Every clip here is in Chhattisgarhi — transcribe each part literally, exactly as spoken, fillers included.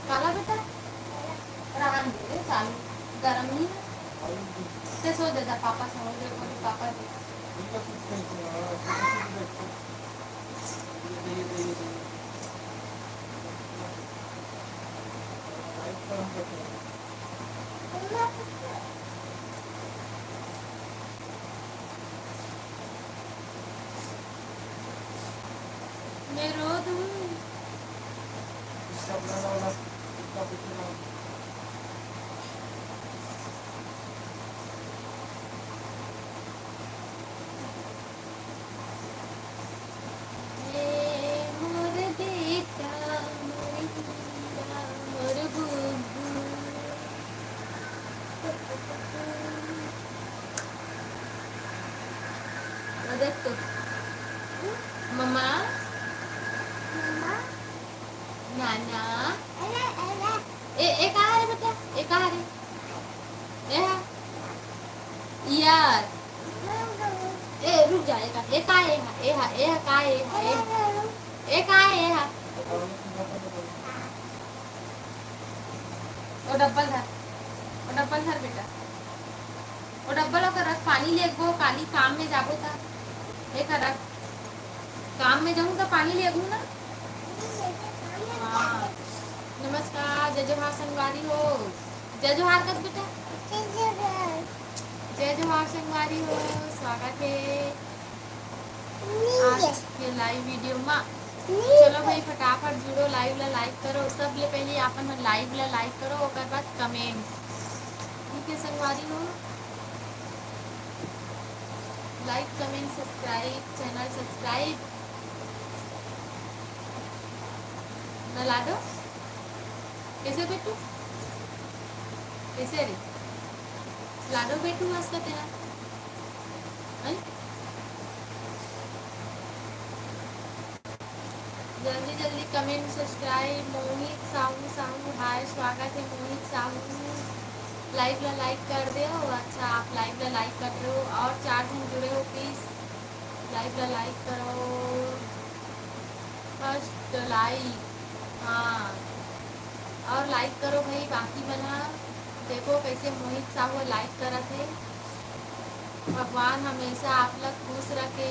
काला बेटा? राहन दे रे, चालू गरम नहीं है। ते सो दे जा, पापा सो दे, बोले पापा दे। मैं रो दूँ। ए मोर बेटा, मोर हीरा, मोर बुबू। ओ देख तो। मम्मा। मम्मा। नाना। ए, ए कहाँ रे बेटा? ए कहाँ रे? ए हा। यार। ए, रुक जा, ए का, ए का, ए हा, ए हा, ए हा, का, ए हा, ए हा। ए का, ए हा। ओ डब्बल धर, ओ डब्बल धर बेटा, ओ डब्बल ओकर रख, पानी लेगबो, काली काम में जाबो त। ए कर रख, काम में जाऊँ त पानी लेगहूँ ना। हाँ। नमस्कार, जय जोहार संगवारी हो। जय जोहार कर बेटा। जय जोहार। जय जोहार संगवारी हो, स्वागत है। आज के live video मा। चलो भाई, फटाफट जुड़ो, live ला like करो। सबले पहले आपन मन live ला like करो, ओकर बाद comment। ठीक है संगवारी हो, like, comment, subscribe, channel subscribe। ना लाडो, कैसे बेटू, कैसे रे लाडो बेटू, मस्त तेरा। हैं? जल्दी जल्दी comment, subscribe। मोहित साहू, साहू, हाय, स्वागत है मोहित साहू। Live ला like कर दो। अच्छा, आप live ला like कर रहे हो और चार जन जुड़े हो, please live ला like करो। First like, हाँ, और like करो भाई, बाकी मन ह। देखो कैसे मोहित साहू like करत हे। भगवान हमेशा आप ला खुश रखे,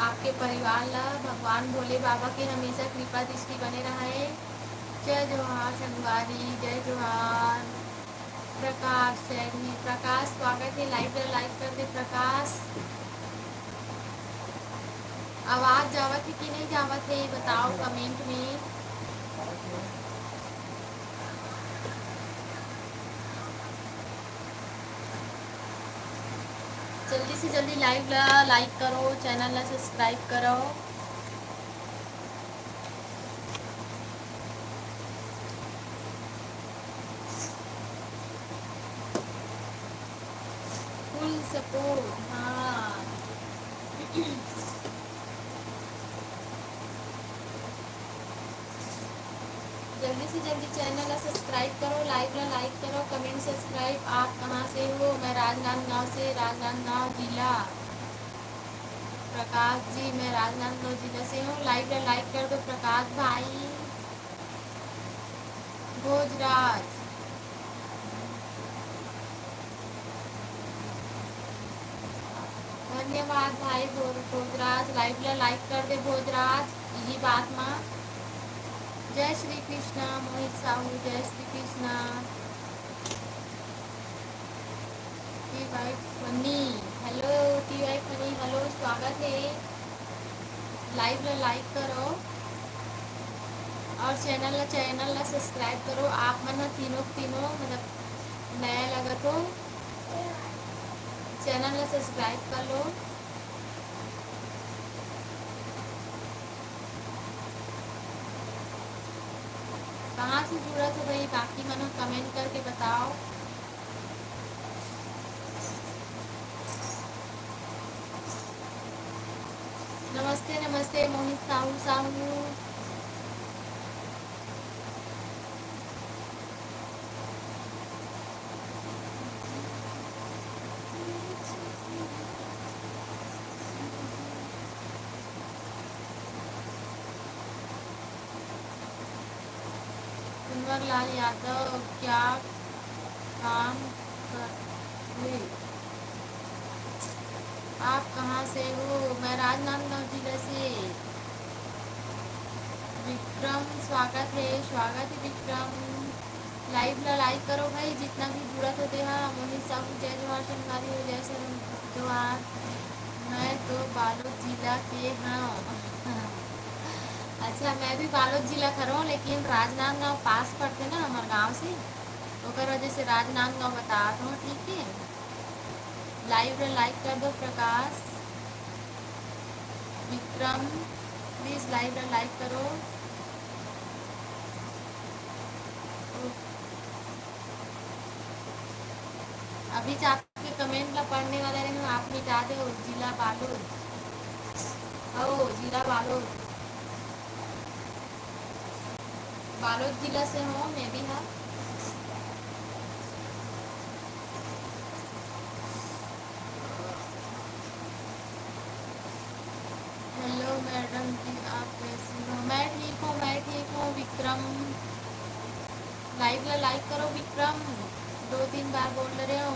आपके परिवार ला। भगवान भोले बाबा के हमेशा कृपा दृष्टि बने रहे। जय जोहार संगवारी, जय जोहार। प्रकाश, जय भीम। प्रकाश, स्वागत है, live ला like कर दे प्रकाश। आवाज जावत है कि नहीं जावत है, बताओ comment में। जल्दी से जल्दी live ला like करो, channel ला subscribe करो। Full support, हाँ। जल्दी से जल्दी channel ला subscribe करो, live ला like करो, comment subscribe। आप कहाँ से हो? मैं राजनांदगांव से, राजनांदगांव जिला। प्रकाश जी, मैं राजनांदगांव जिला से हूँ। Live ला like कर दो प्रकाश भाई। भोजराज, धन्यवाद भाई भो-, भोजराज, live ला like कर दे भोजराज, इही बात मा। जय श्री कृष्णा मोहित साहू, जय Shri Krishna. T Y funny, hello, T Y funny, hello, स्वागत है। Live ला like करो और channel ला, channel ला subscribe करो। आप मन ह तीनों, तीनों मतलब नया लगत हो, channel ला subscribe कर लो। कहाँ से जुड़त हो भाई, बाकी मन ह comment करके बताओ। नमस्ते, नमस्ते मोहित साहू, साहू। सुंदर लाल यादव, क्या काम करथे? आप कहाँ से हो? मैं राजनांदगांव जिला से। विक्रम, स्वागत है, स्वागत है विक्रम। Live ला like करो भाई, जितना भी जुड़त हो तेहा। मोहित साहू, जय जोहार संगवारी हो, जय सरन जोहार। मैं तो बालोद जिला के हूँ। अच्छा, मैं भी बालोद जिला के हूँ, लेकिन राजनांदगांव पास पड़थे ना हमर गांव से, ओकर वजह से राजनांदगांव बतात हूँ, ठीक है। Live ला like कर दो प्रकाश, विक्रम, please live ला like करो। अभी आपके comment ला पढ़ने वाला रहे हूँ, आप मिटा दे हो, जिला बालोद। ओ, जिला बालोद। बालोद जिला से हूँ मैं भी, हाँ। Hello madam जी, आप कैसी हो? मैं ठीक हूँ, मैं ठीक हूँ विक्रम। Live ला like करो विक्रम, दो तीन बार बोल रहे हो।